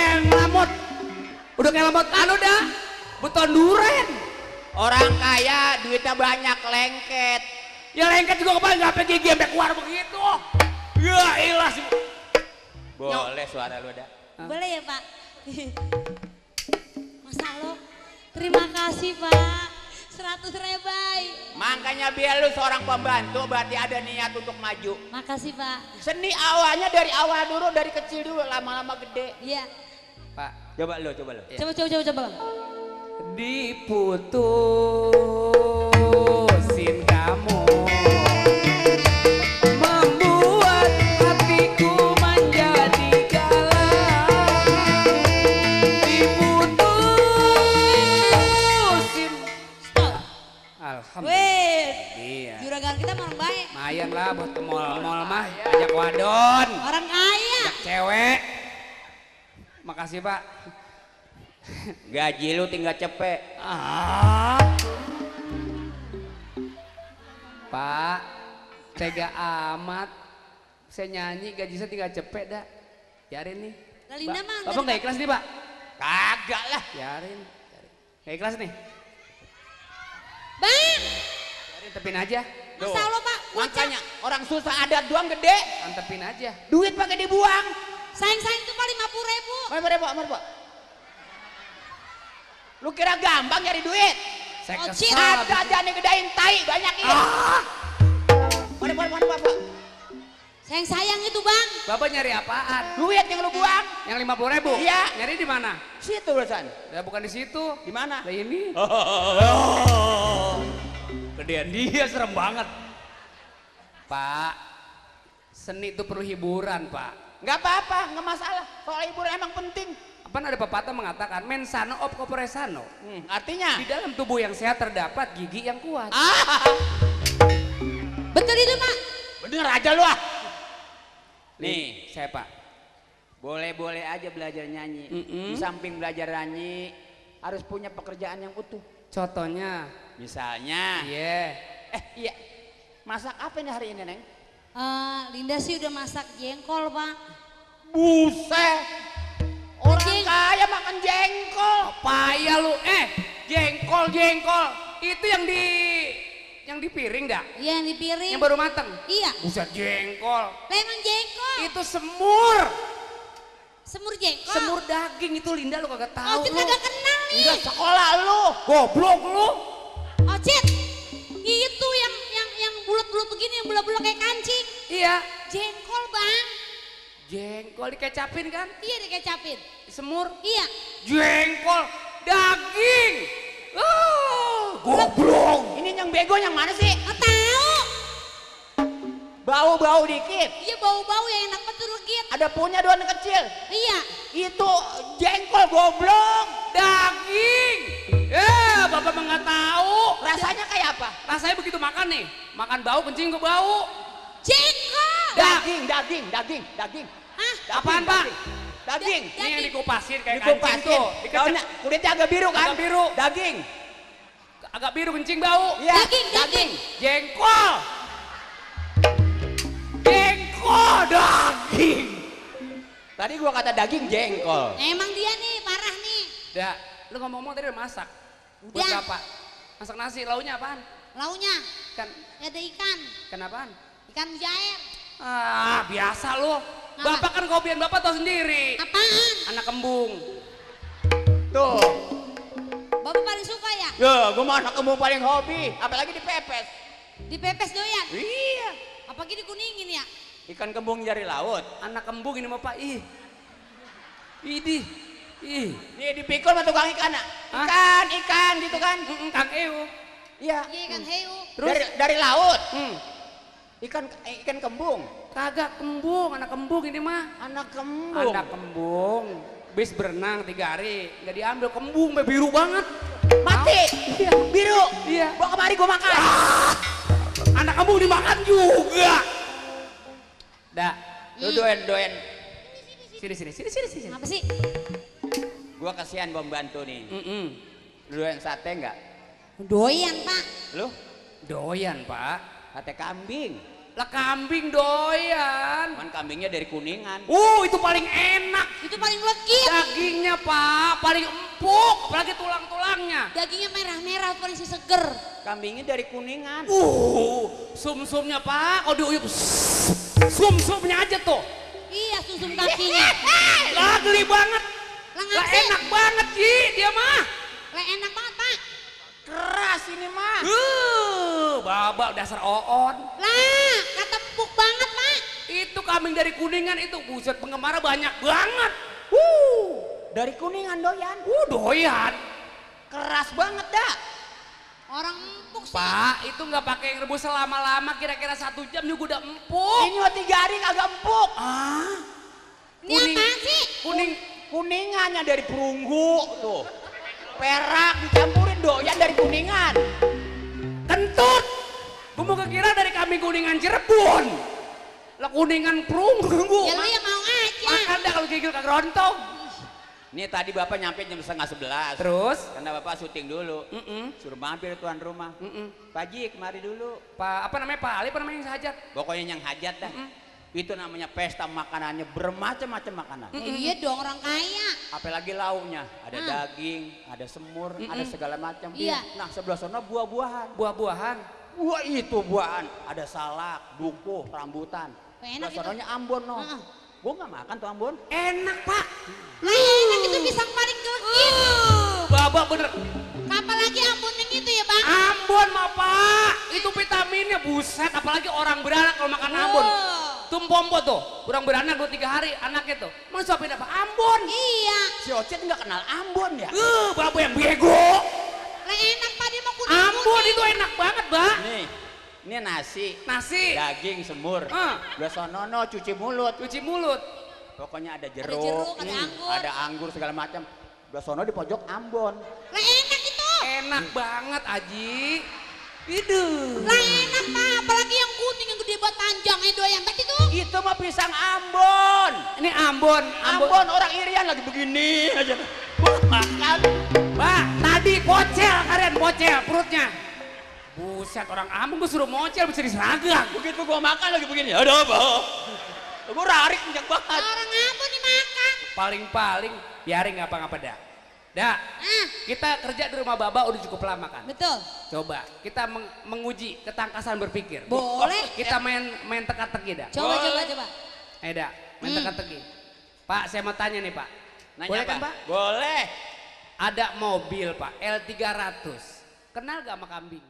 kayak ngelamot. Udah kayak ngelamot anu dah. Buton duren. Orang kaya duitnya banyak lengket. Ya lengket juga kepala nggak sampai gigi sampai keluar begitu. Ya ilah sih. Boleh suara lu ada. Boleh ya Pak? Masa lo? Terima kasih Pak. 100 rebay. Makanya biar lu seorang pembantu berarti ada niat untuk maju. Makasih Pak. Seni awalnya dari awal dulu, dari kecil dulu, lama-lama gede. Iya. Pak, Coba lu. Coba. diputusin kamu membuat hatiku menjadi galau. Diputusin. Stop. Alhamdulillah. Wih. Iya. Juragan kita orang baik. Lumayan lah buat ke mall-mall mah, ajak wadon, Orang kaya. ajak cewek. Makasih Pak. Gaji lu tinggal cepet. Pak, tega amat. Saya nyanyi gaji saya tinggal cepet dah. Biarin nih. Linda mah Bapak nggak ikhlas nih Pak? Kagak lah. Biarin. Nggak ikhlas nih? Bang. Biarin, tepin aja. Masa lo Pak? Makanya orang susah adat doang gede. Antepin aja. Duit pakai dibuang. Sayang-sayang itu Pak 50.000. Mari, Pak. Lu kira gampang nyari duit? Saya Oh, kesel. Ada aja nih gedain tai banyak ini. Mari, Pak. Sayang-sayang itu Bang. Bapak nyari apaan? Duit yang lu buang. Yang 50.000? Iya. Nyari di mana? Situ urusan. Ya bukan di situ. Di mana? Lah ini. Gedean dia serem banget. Pak, seni itu perlu hiburan Pak. Nggak apa-apa, nggak masalah. Soal hiburan emang penting. Apaan ada pepatah mengatakan mensano op corpore sano. Artinya? Di dalam tubuh yang sehat terdapat gigi yang kuat. Betul itu Pak. Bener aja lu ah. Nih, saya Pak. Boleh-boleh aja belajar nyanyi. Di samping belajar nyanyi harus punya pekerjaan yang utuh. Contohnya, Misalnya, iya. iya. Masak apa ini hari ini, Neng? Linda sih udah masak jengkol Pak. Buset. Orang Jeng- kaya makan jengkol. Payah lu, jengkol. Itu yang di piring dah. Iya yang di piring. Yang baru mateng. Iya. Buset jengkol. Lah emang jengkol. Itu semur. Semur jengkol. Semur daging itu Linda lu kagak tahu. Ocit lu. kagak kenal nih. Enggak sekolah lu. Goblok lu. Ocit. Itu yang bulat-bulat begini, yang bulat-bulat kayak kancing. Iya. Jengkol Bang. Jengkol dikecapin kan? Iya dikecapin. Semur. Iya. Jengkol. Daging. Goblok. Ini yang bego yang mana sih? Nggak tahu. Bau-bau dikit. Iya bau-bau yang enak betul legit. Ada punya doang kecil. Iya. Itu jengkol goblok. Daging. Bapak mah nggak tahu. Rasanya kayak apa? Rasanya begitu makan nih. Makan bau, kencing ke bau. Jengkol. Daging. Hah? Apaan, Pak? Daging. Ini yang dikupasin kayak Dikupasin. kancing tuh. Daunnya kulitnya agak biru kan? Agak biru. Daging. Agak biru kencing bau. Iya. Daging. Jengkol. Daging. Tadi gua kata daging jengkol. Emang dia nih parah nih. Dah, lu ngomong-ngomong tadi udah masak. Buat Udah. berapa? Masak nasi, launya apaan? Launya Kan, ada ikan. kenapaan? Ikan mujair. Biasa lu. Bapak kan kopian bapak tau sendiri. Apaan? Anak kembung. Tuh. Bapak paling suka ya? Gua mah anak kembung paling hobi, apalagi dipepes. Dipepes doyan. Iya. Apalagi dikuningin ya? Ikan kembung dari laut. Anak kembung ini mah Pak. Ih. Nih dipikul sama tukang ikan. Hah? Ikan gitu kan. Kang Ewu. Iya. Iya ikan hiu. Terus? Dari laut. Hmm. Ikan kembung. Kagak kembung, anak kembung ini mah. Anak kembung. Anak kembung. Bis berenang 3 hari, nggak diambil kembung, biru banget. Mati. Iya. Biru. Iya. Bawa kemari gua makan. Anak kembung dimakan juga. Dah, Lu doyan. sini. Apa sih? Gua kasihan pembantu nih. Mm-mm. Lu doyan sate enggak? Doyan Pak. Lu? Doyan Pak. Sate kambing. Lah kambing doyan. Kan kambingnya dari Kuningan. Itu paling enak. Itu paling legit. Dagingnya Pak paling empuk, apalagi tulang-tulangnya. Dagingnya merah-merah paling si seger. Kambingnya dari Kuningan. Sum-sumnya Pak, kalau diuyup sum-sumnya aja tuh. Iya, susum kakinya. Lah geli banget. Lah Lah ngasih. enak banget Ji, dia mah. Lah enak banget, Pak. Keras ini mah. Babak dasar oon. Lah, kata empuk banget, Pak. Itu kambing dari Kuningan itu, buset penggemarnya banyak banget. Dari Kuningan doyan. Doyan. Keras banget dah. Orang empuk sih. Pak, itu nggak pakai rebus lama-lama, kira-kira 1 jam juga udah empuk. Ini mah 3 hari kagak empuk. Ini apaan sih? Kuningannya dari Perunggu tuh. Perak dicampurin doyan dari Kuningan. Kentut. Gue mau kira dari kambing Kuningan Cirebon. Lah Kuningan Perunggu. Ya lu yang mau aja. Makan dah kalau gigil kagak rontok. Nih tadi bapak nyampe jam 10:30. Terus? Karena bapak syuting dulu. Suruh mampir tuan rumah. Pak Ji kemari dulu. Pak, apa namanya Pak Ali, apa namanya yang hajat? Pokoknya yang hajat dah. Itu namanya pesta makanannya bermacam-macam makanan. Iya dong, orang kaya. Apalagi lauknya, ada daging, ada semur, ada segala macam. Iya. Nah sebelah sana buah-buahan. Buah-buahan. Buah itu buahan, ada salak, dukuh, rambutan. Enak Sebelah sananya Ambon no. Gue nggak makan tuh Ambon. Enak Pak. Lah enak itu pisang paling gelegit. Babak bener. Apalagi Ambon yang itu ya, Bang. Ambon mah Pak. Itu vitaminnya buset. Apalagi orang beranak kalau makan Ambon. Tumpompo tuh. Orang beranak 2-3 hari anaknya tuh. Mau suapin apa? Ambon. Iya. Si Ocet nggak kenal Ambon ya? Babu yang bego. Lah enak, Pak, dia mau kuning. Ambon itu enak banget, Mbak. Nih, ini nasi, Nasi. daging, semur. Udah sonono cuci mulut. Cuci mulut. Pokoknya ada jeruk, jeruk, ada anggur. ada anggur segala macam. Udah sono di pojok Ambon. Lah enak itu. Enak banget, Aji. Iduh. Lah enak, Pak, apalagi yang kuning yang gede banget panjang doyan banget itu. Itu mah pisang Ambon. Ini Ambon. Ambon orang Irian lagi begini aja. Wah, makan. Mbak, tadi pocel kalian pocel perutnya. Buset orang Ambon gue suruh mocel bisa diseragam. Begitu gua makan lagi begini. Ada apa? Gua rarik kencang banget. Orang Ambon dimakan. Paling-paling biarin nggak apa-apa dah. Dah, kita kerja di rumah Baba udah cukup lama kan? Betul. Coba kita menguji ketangkasan berpikir. Boleh. Kita main teka-teki dah. Coba. Ayo dah, main teka-teki. Pak, saya mau tanya nih Pak. Nanya Boleh apa? kan Pak? Boleh. Ada mobil Pak, L300. Kenal gak sama kambing?